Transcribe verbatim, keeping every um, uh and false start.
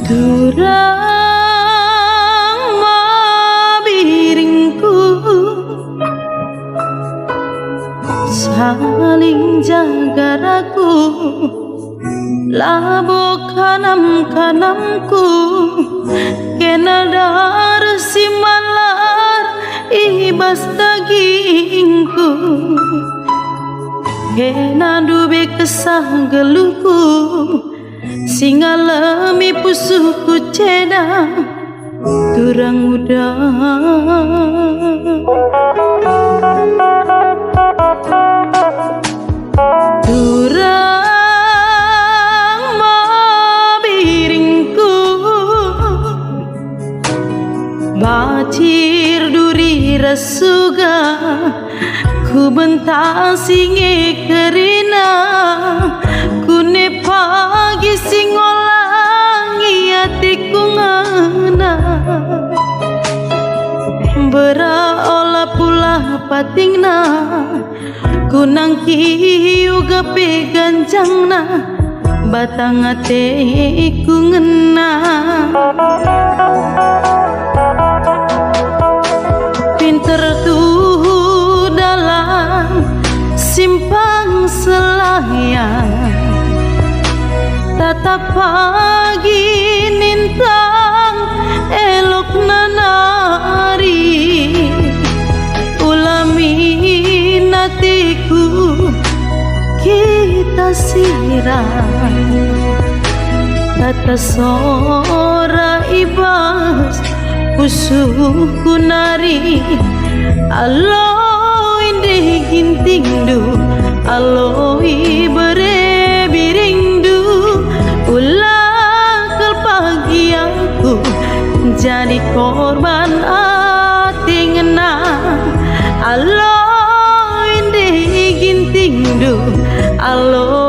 Turang mabiringku, saling jaga aku, labo kanam-kanamku, kena dareh si malar i bas dagingku, kena ndube kesah geluhku, si ngalemi pusuhku ceda turang uda. Turang mabiringku, bacir duri ras suga, ku bentasi nge kerina, kune pagi si ngolangi atiku ngena. Bera ola pulah patingna, ku nangki uga pe ganjangna, batang ateku ngena. Pinter tuhu dalan simpang selayan, tatap pagi nintang elokna nari. Ulamin atiku kita sirang, kata sora i bas pusuhku nari. Alo indih gintingndu, alo ibere biringndu, ula kal pagi aku jadi korban ate ngena. Alo indih gintingndu, alo